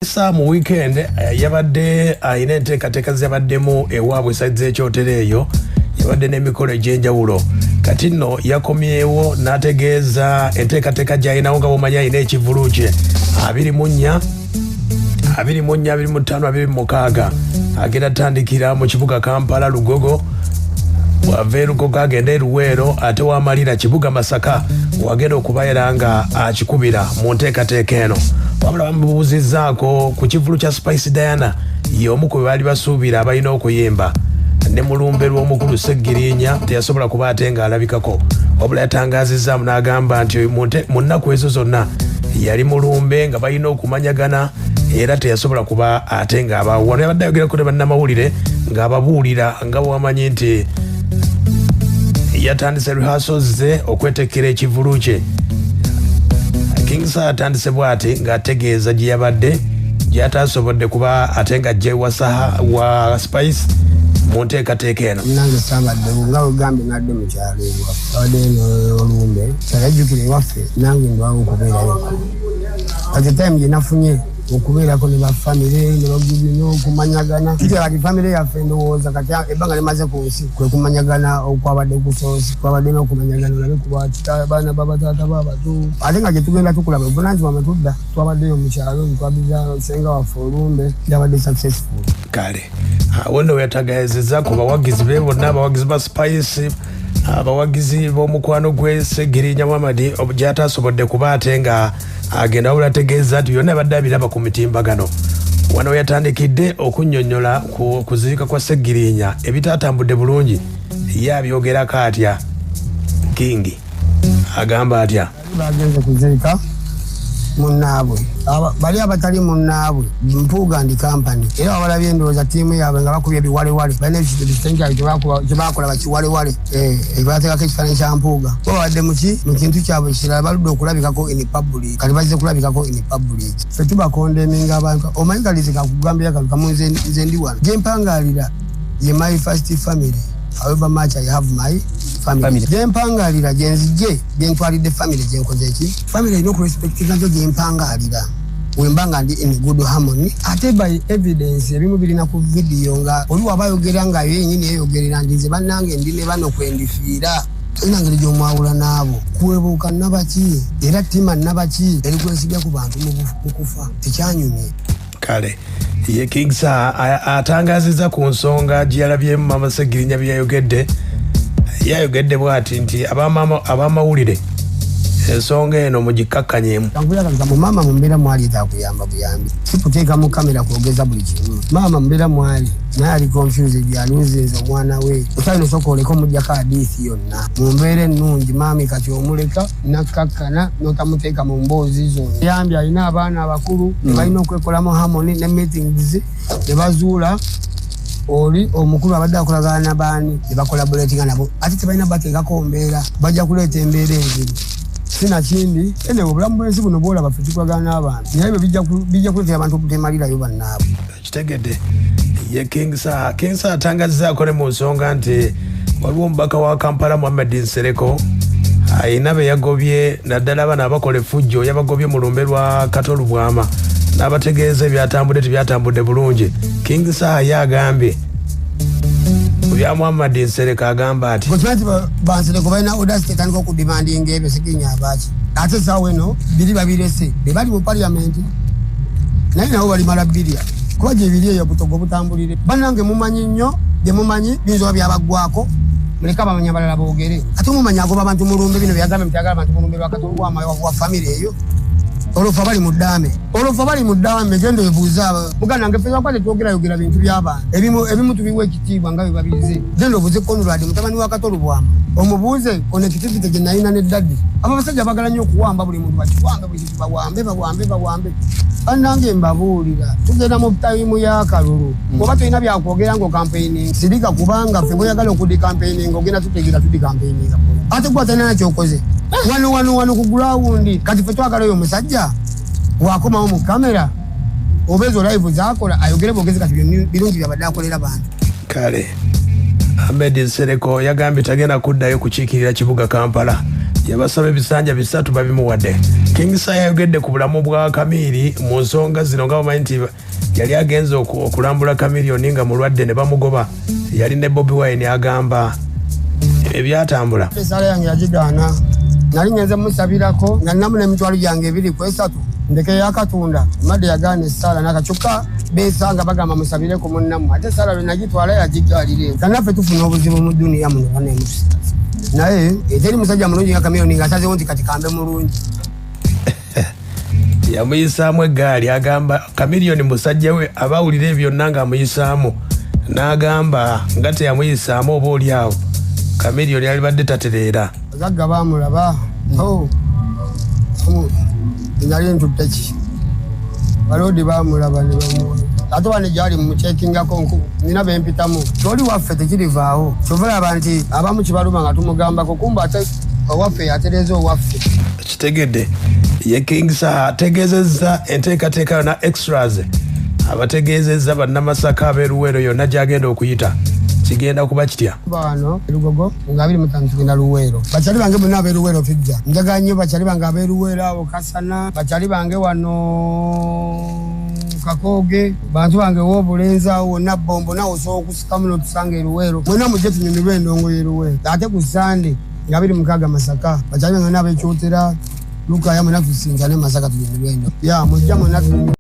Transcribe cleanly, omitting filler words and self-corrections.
Sa mu weekend yabadde alina enteekateeka zeyabaddemu ewaabwe side z'ekyotero eyo, yabadde n'emikolo egy'enjawulo. Kati nno yakomyewo n'ategeeza enteekateeka gy'alinawo, nga bwomanyi alina ekivulu kye 24, 24, 25, 26. Agenda tandikira mu kibuga Kampala, Lugogo. Bwava erugogo agenda eruweero, ate wamalira kibuga Masaka, wagenda okubeera nga akikubira mu nteekateeka eno. Wabula bamubuuzizzaako ku kivulu kya Spice Diana, y'omu ku baali basuubira abalina okuyimba ne mulumbe lw'omukulu Seggirinya, teyasobola kuba ate ng'alabikako. Wabula yatangaazizaamu n'agamba nti mu nnaku ezo zonna yali mulumbe nga balina okumanyagana, era teyasobola kuba ate ng'abaawo. Wano yabadde ayogerako ne bannamawulire ng'ababuulira nga bwamanyi nti yatandise rehearsals ze okwetekkera ekivulu kye. King Saha atandise bw'ati ng'ategeeza gye yabadde, gy'ataasobodde kuba ate nga ajja ewa Saha wa Spice mu nteekateeka eno. Nange saabadde, nga wegambye, nadde mu kyalo ewaffe, abadde n'olumbe kyalajjukira ewaffe, nange ndwawo okubeerayo. Kati time gye nafunye okubeerako ne bafamire ne bagubi n'okumanyagana, kitera kati famire yaffe ndowooza kati ebbanga limaze ku nsi, kwe kumanyagana okwabadde kusoose, kwabadde n'okumanyagana olabe ku baana babataata babato, ate nga gye tugenda tukulaba obuvunanyizibwa bwe tudda. Twabaddeyo mu kyalo, twabiza senga waffe olumbe, yabadde successful. Kale awo nno weyatagazizza ku bawagizi be bonna, abawagizi ba Spice, abawagizi b'omukwano gwe Segirinya Muhammad, gyatasobodde kuba ate nga agenda. Wabula ategeeza nti byonna abadde abiraba ku mitimbagano. Wano yatandikidde okunnyonnyola ku kuziika kwa Segirinya, ebitatambudde bulungi ye abyogerako atya? King agamba atya? Bagenze kuziika munnaabwe. Bali abatali munnaabwe, Mpuuga and Company, era wabalabye endowooza ttiimu yaabwe nga bakubye ebiwalewale, balina ekisenge kyabwe kyebakola bakiwalewale, bateekako ekifaananyi kya Mpuuga. Bo babadde muki mu kintu kyabwe kirala, baludde okulabikako in public, kati bazze kulabikako in public. Ffe tubacondemninga abantu. Omanyi kalize kakugambira kano kamu, nze ndi wano gyempangalira ye my first family. However much I have my family, gyempangalira gyenzije gyentwalidde family, gyenkoze eki family erina okurespectinga njo gyempangalira wemba nga ndi in good harmony. Ate by evidence ebimu birina ku video, nga oli waba ayogera nga yo yenyini yeyogerera nti nze bannange ndi ne bano kwendifiira, tolina ngeri gyomwawula n'abo kuwebuuka nabaki, era ttima nabaki eri kwesibya ku bantu mu kufa tekyanyumye. Kale ye King Saha atangaziza ku nsonga gye yalabyemu Mama Segirinya bye yayogedde. Yayogedde bw'ati nti abamawulire ensonga eno mugikkakkanyemu. Kankuyagaliza mu maama mu mbeera mwali etakuyamba buyambi, si kuteeka mu kamera kwogeza buli kimu. Maama mbeera mwali naye ali confused, aluzinze omwana we. Okyalina osooka oleka omugjako adiisi yonna mu mbeera ennungi. Maami kati omuleka nakkakkana n'otamuteeka mu mboozi zonna. Yambi alina abaana abakulu, balina okwekolamu harmony ne meetings ne bazuula oli omukulu abadde akolagana na baani ne bacollaboratinga nabo, ate tebalina bateekako mbeera, bajja kuleeta embeera enzibu. Sinakindi ene obulamu bwensi buno bwolaba ffe tukolagana n'abantu, naye ebyo bijja kuleetera abantu obutemalirayo bannaabwe. Kitegedde ye King Saha. King Saha atangazizaako ne mu nsonga nti waliwo omubaka wa Kampala Muhammad Nsereko ayina be yagobye, naddala bano abakola effujjo. Yabagobye mu lumbe lwa Kato Lubwama n'abategeeza ebyatambudde tebyatambudde bulungi. King Saha ye agambye ku bya Muhammad Nsereko, agamba ati okimanyi nti bansereko balina audacity etandika okudemandinga ebyo Siginya abaaki, ate esaawa eno biri babirese be bali mu parliament, naye nabo balimala birya kuba gyebiri eyo butogo butambulire. Bannange mumanyi nnyo byemumanyi biyinza oba byabaggwako, muleke abamanyi abalala boogere. Ate mumanyi agoba abantu mulumbe bino byagambye mutyagala abantu mulumbe lwakatolwama wa famire eyo, olwo bali mu ddaame, olwo bali mu ddaame. Genda obuuze muganda wange, ffe lwakuba tetwogerayogera bintu by'abantu, ebimu tubiwa ekitiibwa nga bwe babize. Genda obuuze Conrad mutabani wa Kato Lubwama, omubuuze connectivity gye nalina ne daddy. Abo abasajja bagala nnyo okuwamba buli muntu, bakiwambe buli kintu, bawambe, bawambe, bawambe. Bannange mbabuulira, tugenda mu time y'akalulu. Oba tolina byakwogera ng'ocampaigning, sirika, kubanga ffe bweyagala okudecampaigning ogenda tutegeera tudecampaigning, ate gwe atalina kyokoze wano wano wano ku ground. Kati ffe twagala oyo omusajja wakomawo mu kamera oba ezo live zakola ayogere bwogezi kati birungi byabadde akolera bantu. Kale Ahmed Nsereko yagambye tagenda kuddayo kukiikirira kibuga Kampala. Yabasaba ebisanja 3, babimuwadde. King Saha yayogedde ku bulamu bwa Kamiri mu nsonga zino, nga bamanyi nti yali agenze okulambula Chameleone nga mulwadde ne bamugoba. Yali ne Bobi Wine, agamba ebyatambula. Esaala yange yagigaana. Nali ngenze musabirako nga ninamu n'emitwalo gyange 2 ku 3 ndeke yakatunda. Madde yagaana essaala naka, kyokka besanga bagamba musabireko munnammwe, ate essaala lwe nagitwala yagigalire. Kannaffe tufuna obuzibu mu duniya muno banemutusikazi, naye eteri musajja mulungi nga Chameleone ng'asazewo nti kati kambe mulungi. Yamuyisaamu eggaali. Agamba Chameleone musajja we abawulira ebyo byonna ng'amuyisaamu, n'agamba nga teyamuyisaamu oba oli awo Chameleone yalibadde tatereera. Bagagga bamulaba. Oh, nali ntutte ki, baloodi bamulaba ne bamuwa, ate wane gyali mumukyekingako nina bempitamu kyoli waffe tekirivaawo. Kyova laba nti abamu kibaluma nga tumugambako, kumba ate owaffe yatereeza owaffe. Kitegedde, ye King Saha ategeezezza enteekateeka yonna extras, abategeezezza bannamasaka ab'eruweero yonna gy'agenda okuyita kigenda kuba kitya. Wano erugogo nga 25 tugenda Luweero. Bakyali bange bonna ab'eruweero tujja. Njagala nnyo bakyali bange ab'eruweero awo Kasana, bakyali bange wano Kakooge, bantu bange w'obulenzi awo wonna Bombo, nawe osobola okusikamu n'otusanga eruweero. Mwena mujje tunyumirwe endongo y'eruweero. Ate ku Sande nga 26 Masaka, bakyali bange n'abekyotera Lukaya, mwena tusinkane Masaka tunyumirwe endo ya mujja mwena tunyumirwe.